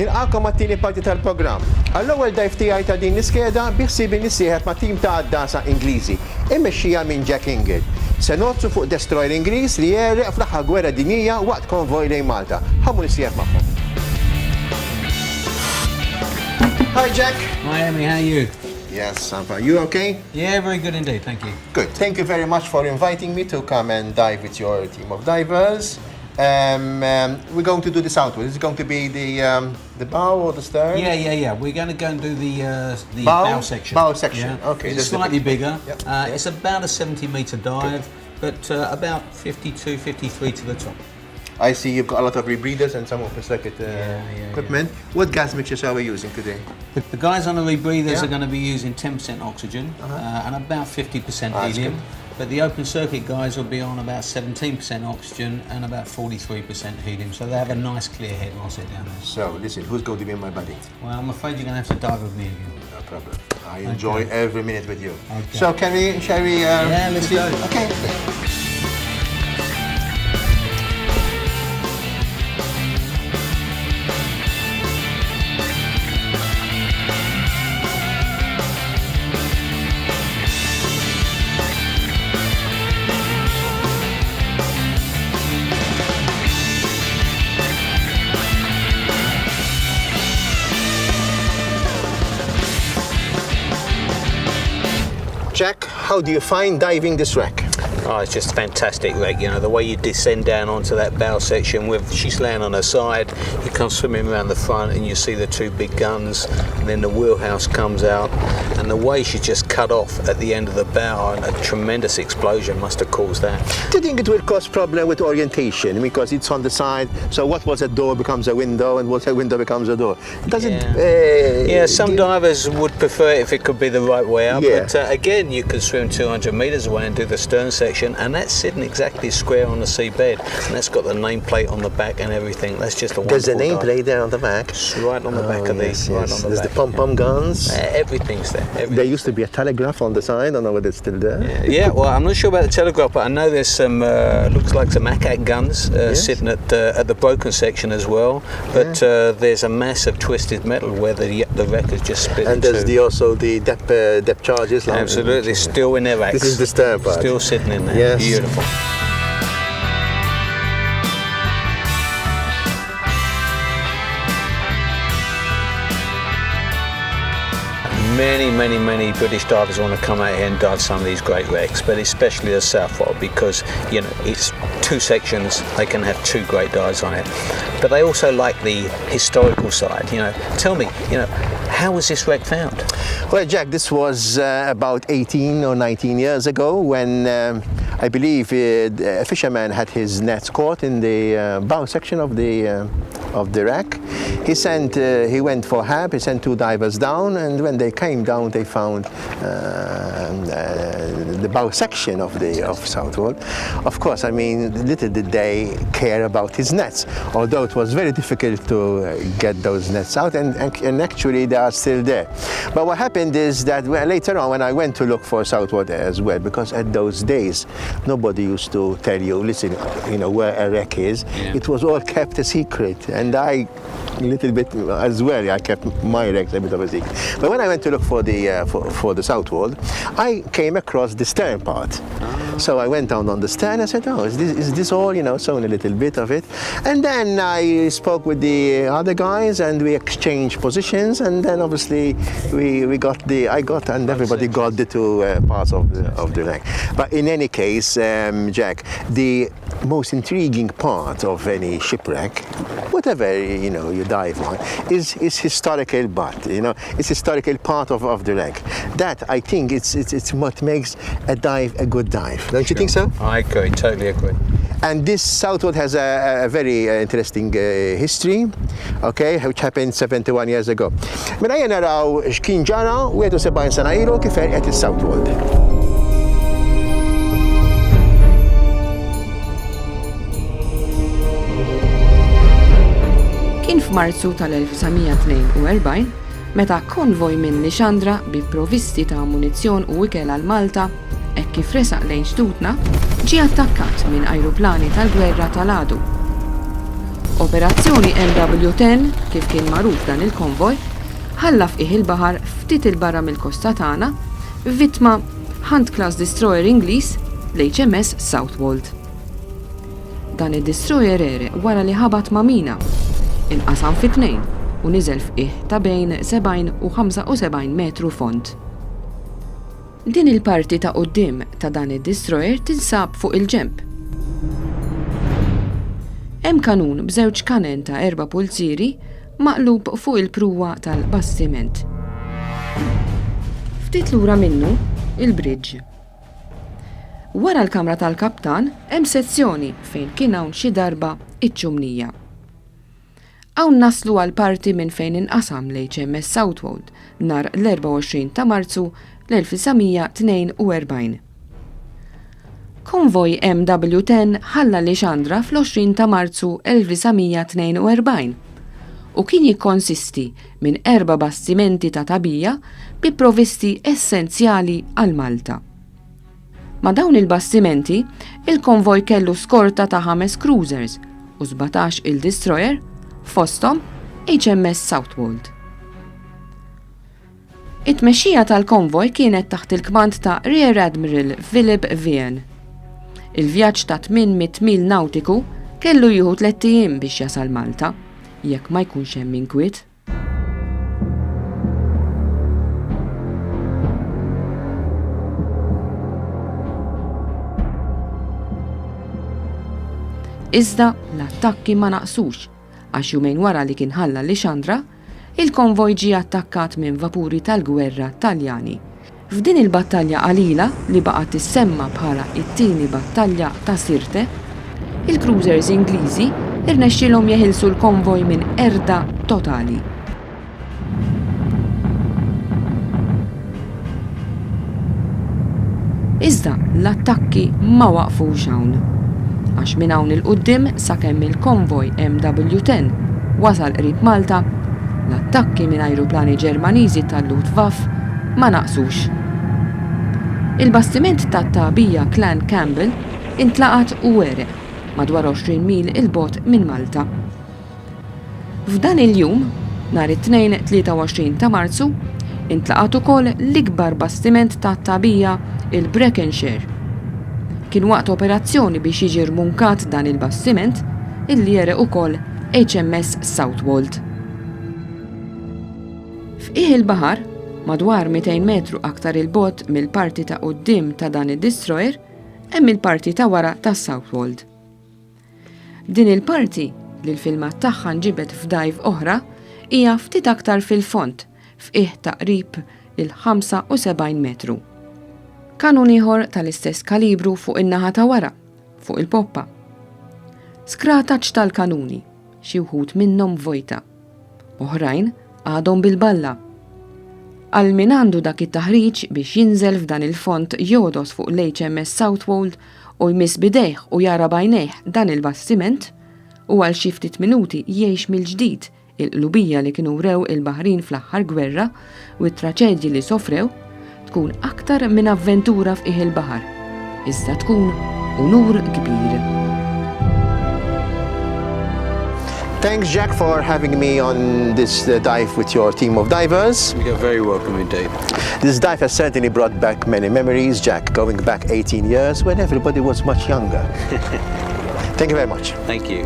Nilqagħkom għat-tieni parti tal-programm. Għall-ewwel dive tiegħi ta' din l-iskeda biħsiebi nissieħeb ma' tim ta' għaddasa Ingliżi, immexxija minn Jack Ingle. Se ngħoddsu fuq destroyer Ingliż li għereq fl-aħħar gwerra dinjija waqt konvoj lejn Malta. Ħa mmur nissieħeb magħhom. Hi Jack! Hi Amy, how are you? Yes, I'm fine. You okay? Yeah, very good indeed, thank you. Good. Thank you very much for inviting me to come and dive with your team of divers. Um, um, we're going to do the southward. Is it going to be the um, the bow or the stern? Yeah, yeah, yeah. We're going to go and do the uh, the Bow? bow, section. Bow section, Yeah. okay, It's that's the slightly big- bigger. Yep. Uh, It's about a 70 metre dive, but uh, about 52, 53 to the top. I see you've got a lot of rebreathers and some open circuit uh, Yeah, yeah, equipment. What gas mixtures are we using today? The, the guys on the rebreathers Yeah. are going to be using 10% oxygen uh, and about 50% Ah, that's helium. good. But the open circuit guys will be on about 17% oxygen and about 43% helium. So they have a nice clear head whilst they're down there. So, listen, who's going to be my buddy? Well, I'm afraid you're going to have to dive with me again. No problem. I enjoy every minute with you. Okay. So, can we, shall we? Uh, Yeah, let's see- go. Okay. Jack, how do you find diving this wreck? Oh, it's just fantastic, wreck. You know, the way you descend down onto that bow section with she's laying on her side, you come swimming around the front and you see the two big guns, and then the wheelhouse comes out, and the way she just cut off at the end of the bow, and a tremendous explosion must have caused that. Do you think it will cause problem with orientation because it's on the side? So what was a door becomes a window, and what's a window becomes a door. Does it? Yeah. Uh, Yeah, some give- divers would prefer it if it could be the right way up, Yeah. but uh, again, you could swim 200 metres away and do the stern section, and that's sitting exactly square on the seabed, and that's got the nameplate on the back and everything. That's just a There's a wonderful dive. nameplate there on the back. It's right on the back Oh, of the yes, right yes. on the There's back. the pom pom guns. Uh, everything's there. Everything. There used to be a telegraph on the side. I don't know whether it's still there. Yeah, well, I'm not sure about the telegraph, but I know there's some uh, looks like some ACAC guns uh, Yes. sitting at uh, at the broken section as well. But uh, there's a mass of twisted metal where the the wreck is just split. And in there's two. the also the depth uh, depth charges. like- absolutely still in their racks. This is the stern part. Still sitting in there. Yes. Beautiful. Many, many, many British divers want to come out here and dive some of these great wrecks, but especially the Southwold because you know it's two sections. They can have two great dives on it, but they also like the historical side. You know, tell me, you know, how was this wreck found? Well, Jack, this was uh, about 18 or 19 years ago when um, I believe uh, a fisherman had his nets caught in the uh, bow section of the uh, of the wreck. He sent, uh, he went for help. He sent two divers down, and when they came down, they found um, uh, the bow section of the of Southwold. Of course, I mean, little did they care about his nets, although it was very difficult to uh, get those nets out, and, and, and actually they are still there. But what happened is that well, later on, when I went to look for Southwold as well, because at those days nobody used to tell you, listen, you know, where a wreck is. Yeah. It was all kept a secret, and I, a little bit as well, I kept my wrecks a bit of a secret. But when I went to look for the uh, for, for the Southwold, I came across the stern part. So I went down on the stern. I said, "Oh, is this, is this all?" You know, so a little bit of it. And then I spoke with the other guys, and we exchanged positions. And then obviously we, we got the I got and everybody got the two uh, parts of the, of the wreck. But in any case, um, Jack, the most intriguing part of any shipwreck, whatever you know you dive on, is is historical but you know it's historical part of, of the wreck. That I think it's, it's it's what makes a dive a good dive. Don't you think so? I agree, totally agree. And this Southwold has a, a very uh, interesting uh, history, okay, which happened 71 years ago. Mela ejja naraw x'kien ġara 71 sena ilu kif għerqet is-Southwold. Kien f'Marzu tal-1942 meta konvoj minn Lixandra bi provvisti ta' munizzjon u ikel għal Malta, hekk kif resaq lejn xtutna, ġie attakkat minn ajruplani tal-gwerra tal-għadu. Operazzjoni MW-10, kif kien magħruf dan il-konvoj, ħalla f'qiegħ il-baħar ftit 'il barra mill-kosta tagħna, vittma Hunt Class Destroyer Ingliż, l-HMS Southwold. Dan id-destroyer għereq wara li ħabat ma' mina, inqasam fi tnejn u niżel f'qiegħ ta' bejn 70 u 75 metru fond. Din il-parti ta' quddiem ta' dan id-destroyer tinsab fuq il-ġenb. Hemm kanun b'żewġ kanen ta' erba' pulzieri maqlub fuq il-pruwa tal-bastiment. Ftit lura minnu, il-bridge. Wara l-kamra tal-kaptan hemm sezzjoni fejn kien hawn xi darba iċ-ċumnija. Hawn naslu għall-parti minn fejn inqasam l-HMS Southwold nhar l-24 ta' Marzu l-1942. Konvoj MW-10 ħalla Lixandra fl-20 ta' Marzu 1942 u kien jikkonsisti minn erba' bastimenti ta' tagħbija bi provvisti essenzjali għal Malta. Ma' dawn il-bastimenti, il-konvoj kellu skorta ta' ħames cruisers u 17 il destroyer, fosthom HMS Southwold. It-tmexxija tal-konvoj kienet taħt il-kmand ta' Rear Admiral Philip Vien. Il-vjaġġ ta' 800 mil nautiku kellu jieħu tlett ijiem biex jasal Malta, jekk ma jkunx hemm inkwiet. Iżda l-attakki ma naqsux għax jumejn wara li kien ħalla Lixandra, il-konvoj ġie attakkat minn vapuri tal-gwerra Taljani. F'din il-battalja qalila, li baqgħet tissemma bħala t-Tieni Battalja ta' Sirte, il-cruisers Ingliżi rnexxielhom jeħilsu l-konvoj minn qerda totali. Iżda l-attakki ma waqfux hawn. Għax minn hawn 'il quddiem sakemm il-konvoj MW-10 wasal qrib Malta, l-attakki minn ajruplani Ġermaniżi tal-Luftwaffe ma naqsux. Il-bastiment tat-tagħbija Clan Campbell intlaqat u għereq madwar 20 mil 'il bogħod minn Malta. F'dan il-jum, nhar it-Tnejn 23 ta' Marzu, intlaqat ukoll l-ikbar bastiment tat-tagħbija il-Breconshire. Kien waqt operazzjoni biex jiġi rmunkat dan il-bastiment illi għereq ukoll HMS Southwold. F'qiegħ il-baħar, madwar 200 metru aktar 'il bogħod mill-parti ta' quddiem ta' dan id-destroyer, hemm il-parti ta' wara tas-Southwold. Din il-parti, li l-filmat tagħha nġibed f'dive oħra, hija ftit aktar fil-fond, f'qiegħ ta' qrib il-75 metru. Kanun ieħor tal-istess kalibru fuq in-naħa ta' wara, fuq il-poppa. Skrataċ tal-kanuni, xi wħud minnhom vojta. Oħrajn għadhom bil-balla. Għal min għandu dak it-taħriġ biex jinżel f'dan il-fond jogħdos fuq l-HMS Southwold u jmiss b'idejh u jara b'għajnejh dan il-bastiment u għal xi ftit minuti jgħix mill-ġdid il-qlubija li kienu wrew il-baħrin fl-aħħar gwerra u t-traċedji li sofrew, tkun aktar minn avventura f'qiegħ il-baħar, iżda tkun unur kbir. Thanks, Jack, for having me on this uh, dive with your team of divers. You're very welcome indeed. This dive has certainly brought back many memories, Jack, going back 18 years when everybody was much younger. Thank you very much. Thank you.